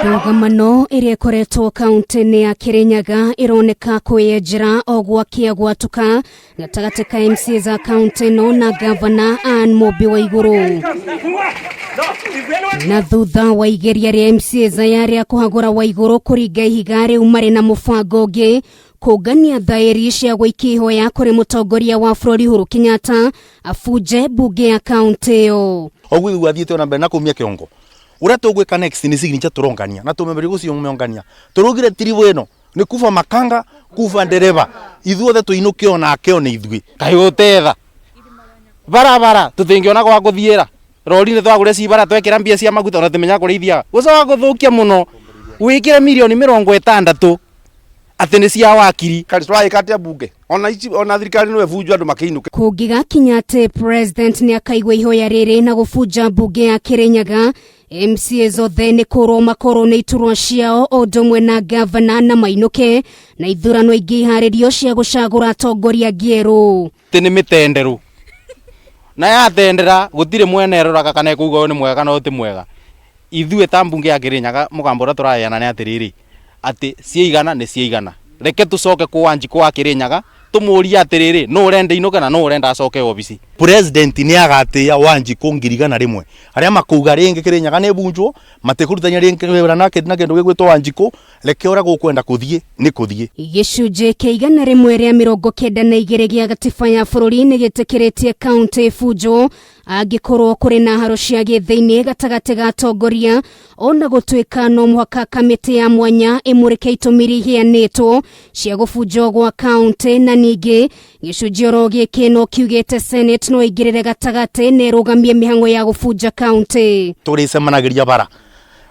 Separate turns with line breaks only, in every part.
Ndũgamano ĩrĩa ĩkoretwo kaunti-inĩ ya Kirinyaga ĩroneka kwĩyenjera o gwakĩa gwatuka gatagatĩ ka MCAs a kaunti ĩno na gavana Anne Mũmbi Waigũrũ. Na thutha wa igeria rĩa MCAs aya rĩa kũhagũra Waigũrũ kũringa ihiga rĩu marĩ na mũbango ũngĩ kũngania thaĩri cia gũikia ihoya kũrĩ mũtongoria wa bũrũri Uhuru Kenyatta abunje mbunge ya kaunti ĩyo.
Ũguo rĩu athiĩte ona mbere na kũmia kĩongo. Ũrĩa tũgwĩka next nĩ signature tũrongania na tũmemberio gũciongania. Tũraugire tiribũ ĩno nĩ kuba makanga kuba ndereba ithuothe tũinũke onake ona ithuĩ.
Kaĩ ũtetha barabara tũtingĩona gwa gũthiĩra rori nĩ twagũre cibara twekĩra mbia cia maguta ona tũmenya kũrĩa ithiaga gũcoka gũthũkia mũno wĩkĩre mirioni mĩrongo ĩtandatũ atĩ nĩ cia wakiri.
Kari tũraĩka atĩa mbunge ona ici ona thirikari no ĩbunjwo andũ makĩinũke.
Kũngĩgakinya atĩ president nĩ akaigua ihoya rĩrĩ na gũbunja mbunge ya Kirinyaga, MCAs othe nĩ kũrwo makorwo nĩ iturwa ciao o ũndũ ũmwe na gavana na mainũke na ithurano ingĩ iharĩrio cia gũcagũra atongoria angĩ erũ.
Atĩ nĩ mĩtenderũ na yatendera gũtirĩ mwena ĩroraga kana ĩkauga ũyũ nĩ mwega kana ũyũ ti mwega. Ithuĩ ta mbunge ya Kirinyaga mũgambo ũrĩa tũraheana nĩ atĩrĩrĩ, atĩ ciaigana nĩ ciaigana. Reke tũcoke kwĩ Wanjikũ wa Kirinyaga tũmũrie atĩrĩrĩ, nũ ũrenda ainũke na nũ ũrenda acoke obici.
President nĩ agatĩĩa Wanjikũ 100,000 arĩa makauga rĩngĩ Kirinyaga nĩ ĩbunjwo matikũrutania rĩngĩ wĩra na kĩndũ gĩgwĩtwo Wanjikũ reke ũrĩa gũkwenda kũthiĩ nĩ kũthiĩ.
Gĩcunjĩ kĩa 192 gĩa gatiba ya bũrũri nĩ gĩtĩkĩrĩtie kaunti ĩbunjwo angĩkorwo kũrĩ na haro cia gĩthĩinĩ gatagatĩ ga atongoria, ona gũtuĩka no mũhaka kamĩtĩ ya mwanya ĩmũrĩke itũmi iria iheanĩtwo cia gũbunjwo gwa kaunti. Na ningĩ gĩcunjĩ oro gĩkĩ no kiugĩte Senate no ĩingĩrĩre gatagatĩ na ĩrũgamie mĩhang'o ya gũbunja kaunti.
Tũrĩcemanagĩria bara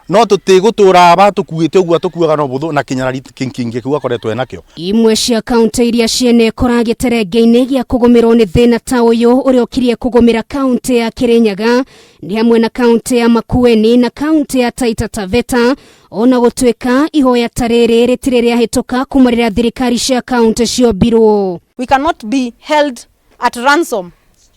no tũtigũtũra batũkuĩte ũguo tũkuaga no bũthũ na kĩnyarari kĩngĩ kĩu akoretwo enakĩo.
Imwe cia kaunti iria cienekora gĩterenge-inĩ gĩa kũgũmĩrwo nĩ thĩna ta ũyũ ũrĩa ũkirie kũgũmĩra kaunti ya Kirinyaga nĩ hamwe na kaunti ya Makueni na kaunti ya Taita Taveta, ona gũtuĩka ihoya ta rĩrĩ rĩtirĩ rĩahĩtũka kuma rĩrĩa thirikari cia kaunti ciombirwo.
We cannot be held at ransom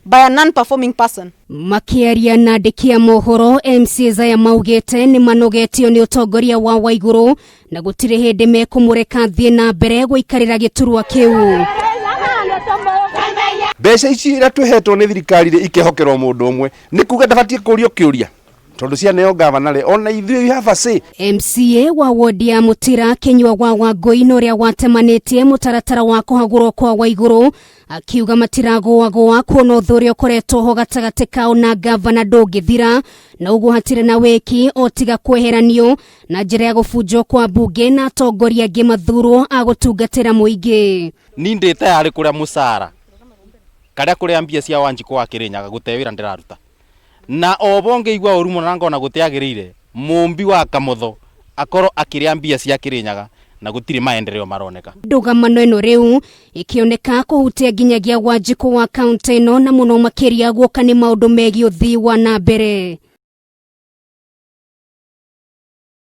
by a non-performing person.
Makĩaria na andĩki a mohoro, MCAs aya maugĩte nĩ manogetio nĩ ũtongoria wa Waigũrũ na gũtirĩ hĩndĩ mekũmũreka thiĩ na mbere gũikarĩra gĩturwa kĩu.
Mbeca ici iria twĩhetwo nĩ thirikari rĩ ikehokerwo mũndũ ũmwe nĩ kuga ndabatiĩ kũrio kĩũria tondũ cianeo gavana rĩ ona ithuĩ we have a say.
MCA wa wodi ya Mũtira Kĩnyua wa Wangũi na ũrĩa watemanĩtie mũtaratara wa kũhagũrwo kwa Waigũrũ akiuga matiragũagũa kuona ũthũ ũrĩa ũkoretwo ho gatagatĩ kao na gavana ndũngĩthira na ũguo hatirĩ na wĩki o tiga kweheranio na njĩra ya gũbunjwo kwa mbunge na atongoria angĩ mathurwo a gũtungatĩra mũingĩ.
Ni ndĩ tayarĩ kũrĩa mũcara karĩa kũrĩa mbia cia Wanjikũ wa Kĩrĩnyaga gũte wĩra ndĩraruta na obo ngĩigua ũru mũno na ngona gũtiagĩrĩire mũmbi wa Kamotho akorwo akĩrĩa mbia cia Kĩrĩnyaga na gũtirĩ maendeleo maroneka.
Ndũgamano ĩno rĩu ĩkĩoneka kũhutia nginyagia Wanjikũ wa kaunti ĩno na mũno makĩria guoka nĩ maũndũ megiĩ ũthii wa na mbere.